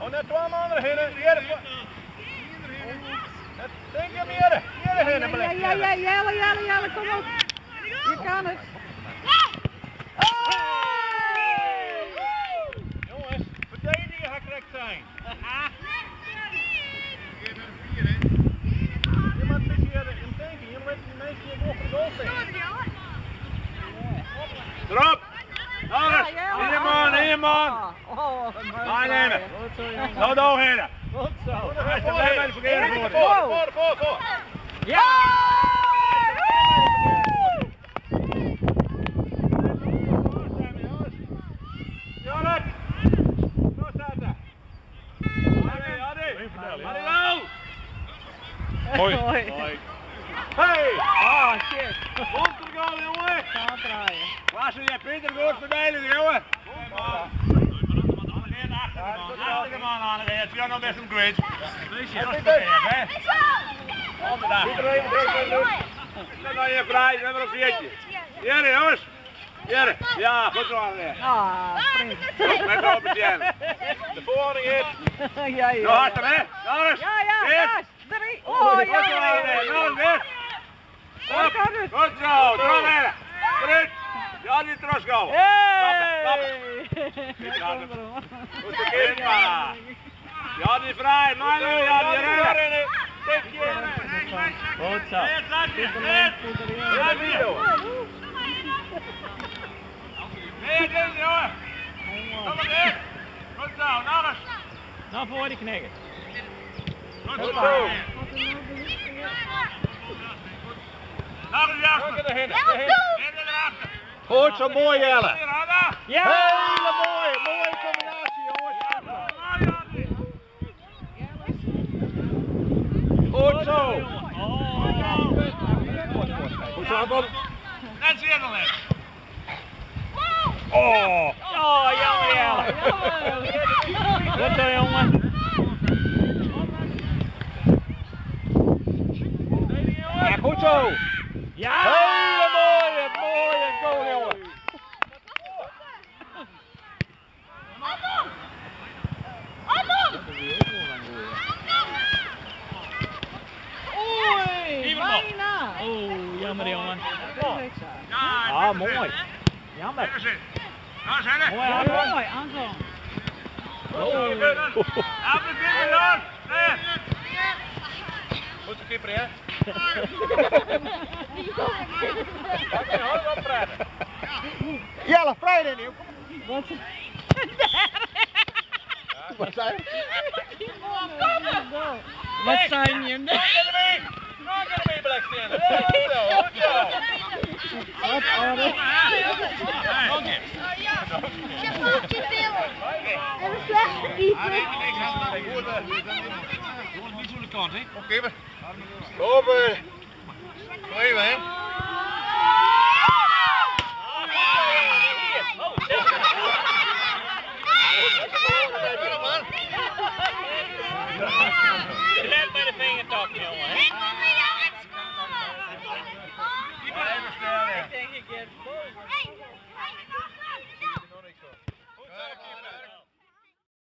Oh, net twa man derhinne. Hjir. Net tink om hjir. Hjir hinne, Ja, ja, ja, Jelle, Jelle, Jelle, kom op. Je kan het. Jongens, verdedigen gaat correct zijn. Je moet een beetje in denken. Je moet die mensen hier voor de goal staan. Erop! Nog eens! Ja, Hier man, hier man! Oh, wat een mooi. Meenemen! Nou, daar heen! Goed zo. Hij is erbij bij de verkeerde Voor, voor. voor, voor, voor. Ja! Jorrit! Doorzetten! Harry, Harry! Harry, nou! Hoi. Hoi. Hey! Oh, shit. Komt er goal, jongen! Ga draaien. Waar is jij Peter goed verdedigen, jongen? Achter de man aan, het is nog best een kwijt. Dat is hè? Dan ben je vrij, nummer op 14. Hier, jongens. Hier, ja, goed zo aan. Ah, prima. Met op het De volgende is. Ja, ja. Nog harder, hè? Nog eens. Ja, ja, Weer. ja. Drie. Oh, Goed ja. zo, André. Nog eens, weer. Daar kan het. Goed zo, terug Terug. Ja, die terugkomen. Hey! Goed zo, Kimpa. Ja, die vrij. Manu, ja, die rennen. Goed zo. Weer, weer. Weer, weer, jongen. Kom maar weer. Goed zo, nog eens. Nou voor die knikken. Goed zo. Nog eens, Jasper. Weer erachter. Goed zo, mooi Jelle. Weer, Anna. Ja! Hele mooie, mooie combinatie jongens. Goed zo. Goed zo, Anton. Net zeer nog net. Oh. Oh, jammer Jelle. Goed zo jongen. Ja, goed zo. Ja! Hele mooie, mooie goal, jongen. Oei, bijna. Oh, jammer jongen. Dat is zo. Ah, mooi. Jammer. Nou, zijn er. Mooi, Ja, Anton. mooi, Anton. Goed zo, keeper, hè? Jelle, vrij erin, joh. Wat? Wat zei je? Wat zijn je? Wat aardig. Je voelt je billen. En een slechte keeper. Jongens, niet zo de kant, hè? Op, keeper. Lopen. Nog even, hè.